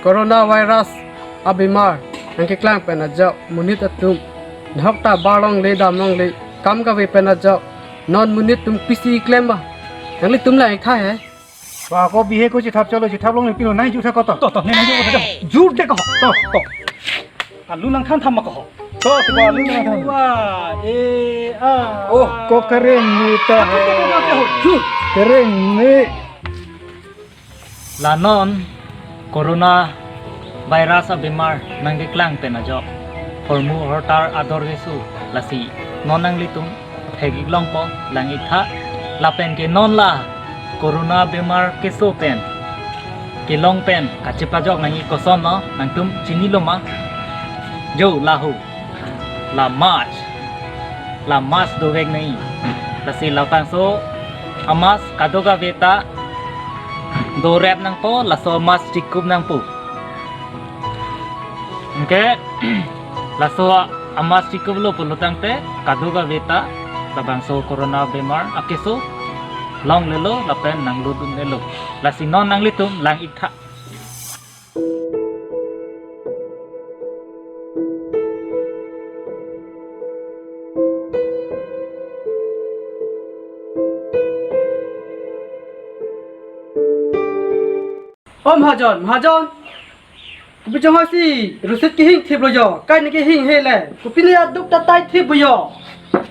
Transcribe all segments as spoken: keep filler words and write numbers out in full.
Coronavirus abemar nangkeklang pen ajok monit atum dhokta barlongle damlongle kam kave pen ajok non monit atum pisi klem ba. Nanglitum lang-ik tha he. Ba ko bihe ko chithap cholo chithap longle pilo nai jutha ko to. To to ne nai jutha to. Jur de ko. To to. Alu nangthan tham ko. To to alu nangthan. Wa e a. Oh ko keren ni ta. Jur. Keren ni. La non coronavirus abemar nangkeklang pen ajok hormu hortar ador keso, lasi non nanglitum thek-ik longpo, lang-ik tha. Lapen ke non la corona bemar keso pen kelong pen kachepajok nangji kosonlo nangtum chinilo ma? Jo, lahu la mask, la mask dovek nangji. Lasi labangso a mask kadokave ta dorep nangpo, laso mask chikup nangpo. Anke laso a mask chikuplo pulo tangte kadokave ta labangso corona bemar akeso longlelo lapen nanglut un-elo. Lasi non nanglitum lang-ik tha. O mahajon, mahajon. Kopi chonghoi si rusit kehing thiplo jo, kai ne kehing hele. Kopi ne aduk ta tai thippo jo.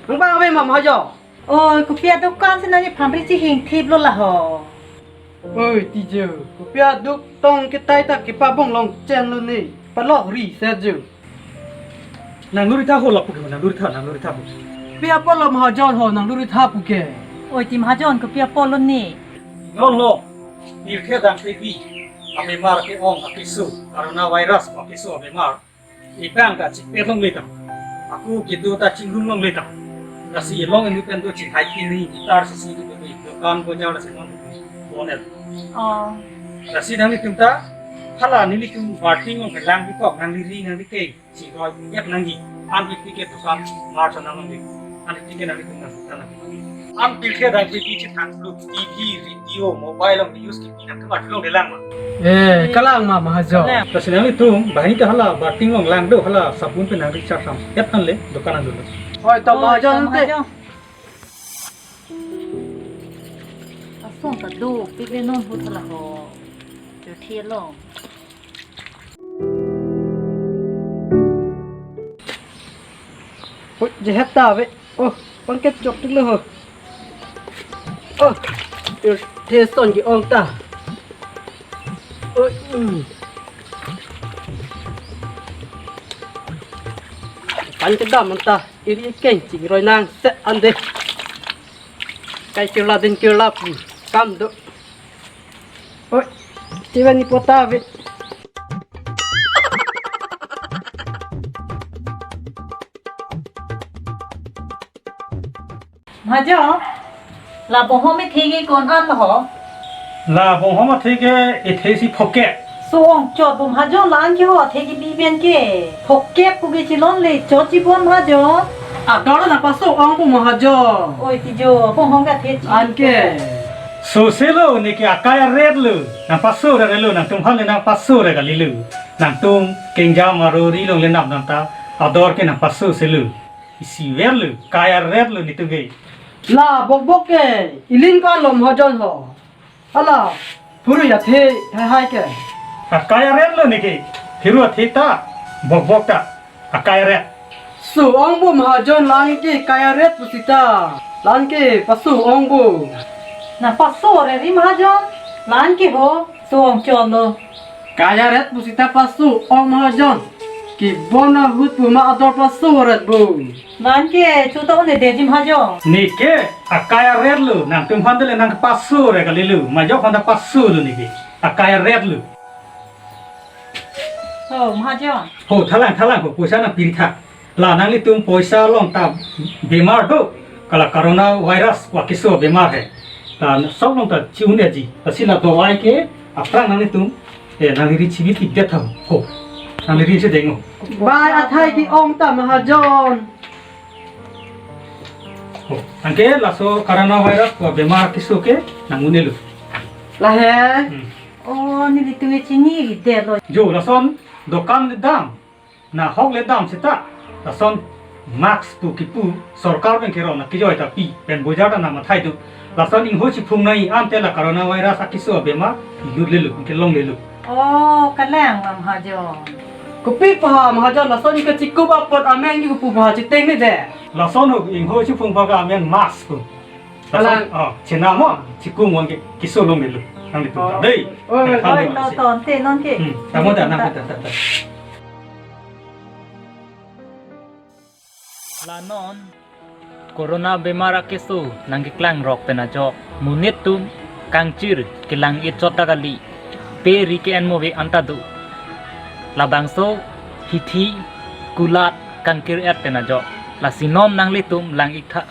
Nang bang ave ma mahajon. Oi, kopi adukan si nangji phamri chihing thiplo laho. Oi, tijo, kopi aduk tong ketai ta kepabong long chenlo ne. Palok ri se jo. Nang luri tha ho lapu ke, nang luri tha, nang luri tha ho. Kopi apotlo mahajon ho, nang luri tha pu ke. Oi, ti mahajon, kopi apotlo ne. Non lo, pirthe dang tepi, abemar ke-ong akeso, coronavirus akeso abemar. Ipang ta chipet longle tang. Ako kedo ta chingrum longle tang. Lasi elong inut pen do chihai kini tar sisi inut pen do dukan bojar lasi non bon-et. Oh. Lasi nanglitum ta hala nelitum barting long kelang bikok nangli ri nangli ke chiroi et nangji. An ipike dukan mar sana nangli. An ipike nanglitum nang dukan nang. An pirthe dang tepi chithang lu T V, radio, mobile long use kipi nangtum atlong delang ma. Eh, kalang ma mahajon. Kalang. Lasi nanglitum banghini ta hala barting long lang do hala sabun pen nang recharge ham. Et an le dukan nang dulu. Oi, to mahajon te. Asong ta dopik le non ahut hala ho. Jo thelo. Oi, je het ta ave. Oh, pangket chok tik lo ho. Oh, pirthe son ke-ong ta. Oi, mm. Pan kedam anta, iri keng chingroi nang se ande. Kai kirla din kirla pu kam do. Oi, tiba ni pota ave. Mahajon, la bonghom ethe ke ko-an lo ho? La bonghom ethe ke ethe si phokep. So-ong chot bo mahajon, la-an ke ho ethe kebi pen ke. Phokep pu ke chilon le chot chibon mahajon. Ador nangpaso ong bo mahajon. Oi tijo, bonghom kethe chi. Anke. So selo ne ke akai aret lo. Nangpaso re lo, nangtum aphan le nangpaso re kalilo. Nangtum kengjam arori longle nap nang ta ador ke nangpaso selo. Isiver lo, kai aret lo netum ke. La bokbok ke, ilin ko-an lo mahajon ho. Hala, phurui athe hai hai ke. Akai aret lo ne ke, phurui athe ta, bokbok ta, akai aret. So-ong bo mahajon, la-an ke kai aret pusita, la-an ke paso ong bo. Nangpaso re ri mahajon, la-an ke ho, so-ong chot lo. Kai aret pusita paso ong mahajon. Kebon ahut pu ma ador paso aret bo. La-an ke chuta un-edeji mahajon. Ne ke akai aret lo, nangtum aphan le nangpaso re kalilo. Majok aphan ta paso lo ne ke. Akai aret lo. Ho mahajon. Ho thalang thalang ho, poisa nangpiri tha. La nanglitum poisa along ta bemar do, hala coronavirus akeso bemar he. La sok along ta chi-un-eji. Lasi la dawai ke aphrang nanglitum, eh, nangli ri chibi pik det tha ho. Nangli ri si deng ho. Bai athai ke-ong ta mahajon. Ho. Anke laso coronavirus bemar akeso ke nang-un-elo. Lahei. Hmm. Oh, nelitum chini ridetlo. Jo, lason dokan le dam, nahok le dam seta, lason mask pu kipu sorkar pen kerong na kejoi ta pi pen bojar ta na mathai do. Lason ingho chiphung nai ante la coronavirus akeso abemar ilut lelo, kelong lelo. Oh, kalang ma Mahajon. Kopi pa Mahajon, lason ke chikup apot amen ke pu pa chiteng ne de. Lason ho ingho chiphung pa ke amen mask pu. Lason, kalang. Oh, chenam mo, chikum wang ke keso long lelo. Nanglitum. Oh. Dei. Oh, kalang oi, mo to, si. To, ante non ke. Hmm, tamo da, nang ta, ta, ta. La non, corona bemar akeso nangkeklang rok pen ajok, monit atum kangchir kelang-et chot ta kali, pe ri ke-en mo ve anta do. Labangso hithi kulat kangkir-et pen ajok, lasi non nanglitum lang-ik tha.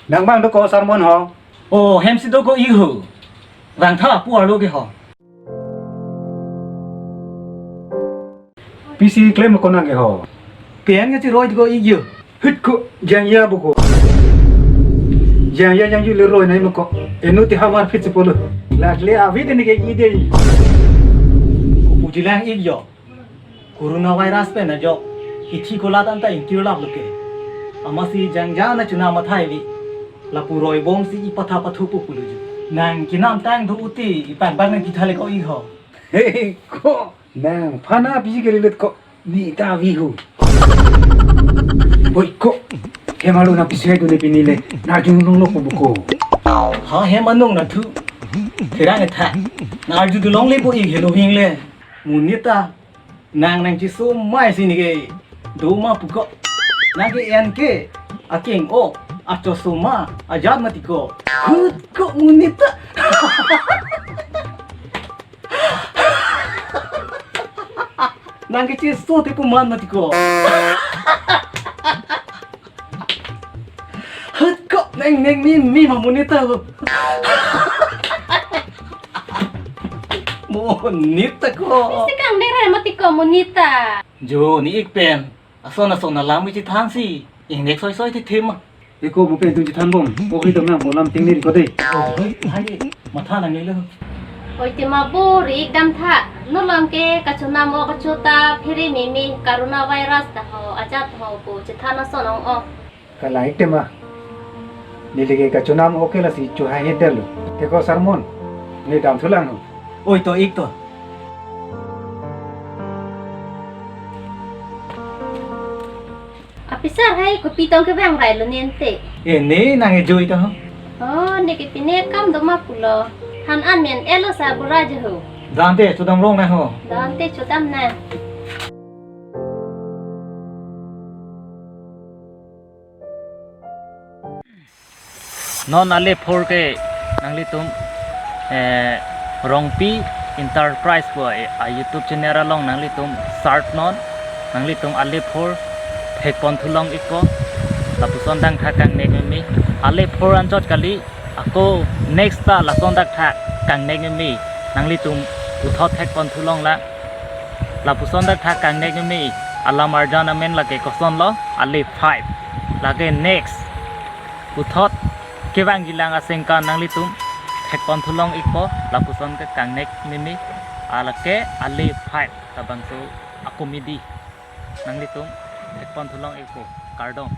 Nang bang do ko Sarmon ho? Oh, hem si do ko-ik ho. Vangtha pu arlo ke ho. Pisi klem ko nang ke ho. Pen ke chiroi ko-ik jo. Hut ko jangja bu ko. Jangja jangju le roi nai mo ko. Enu ti hamar phit si polo. Lakle avi de ne ke-ik de. Ko pu jilang-ik jo. Coronavirus pen ajok, hithi kulat anta ingkir lap lo ke. Amatsi jangja na chuna mathai vi. Lapu roi bom si ipatha pathu pu pulu ju. Nang kenam tang do uti, ipan bang nang kithale ko-ik ho. Hei, ko, nang phana pisi ke lilet ko, ne ta vi ho. Oi ko, hem alo na pisi hai do ne pini le, na jung nung lo ko bu ko. Ha hem anung na thu. Kerang etha. Na arju do longle bu-ik helo hing le. Monit ta. Nang nangcheso mai si ne ke do ma pu ko. Nang ke-en ke akeng o, achoso ma, ajat mati ko. Hut ko monit ta. Nang kecheso te pu man mati ko. Hut ko neng neng mi mi ma monit ta. Monit ta ko. Pisi kangdere mati ko monit ta. Jo, ne-ik pen. Ason ason alam ke chethang si. Ingnek soi soi thithim ma. Eko mo pen tu chethang bom. Ohi dong nang bolam ting ni ko de. Oh, hoi, hai, matha nang ni lo. Oi, tema bo ri-ik dam tha. Nulong ke kachonam o kacho ta phere meme coronavirus ta ho, ajat ho pu chethan ason ong-ong. Kalang-ik tema. Neli ke kachonam o ke lasi chohai-et detlo. Te ko Sarmon, ne dam thulang ho. Oi to-ik to. Apisar hai kopi tong kevang rai lo nente. Eh, ne nang ejoi to ho. Oh, ne ke pine kam do ma pulo. Han amen elo sa bura je ho. Dante chodam rong na ho. Dante chodam na. Non ale phor ke nanglitum, eh, Rongpi Enterprise pu a, a YouTube channel along nanglitum search non, nanglitum ale phor thekpon thulong ikpo, lapuson dang thak kangnek meme, ale phor anchot kali, ako next ta lason dak thak kangnek meme, nanglitum puthot thekpon thulong la, lapuson dak thak kangnek meme, alam arjan amen lake koson lo, ale five, lake next. Puthot kevang jilang asengkan nanglitum thekpon thulong ikpo lapuson ke kangnek meme alake ale five labangso a comedy nanglitum thekpon thulong ikpo kardom.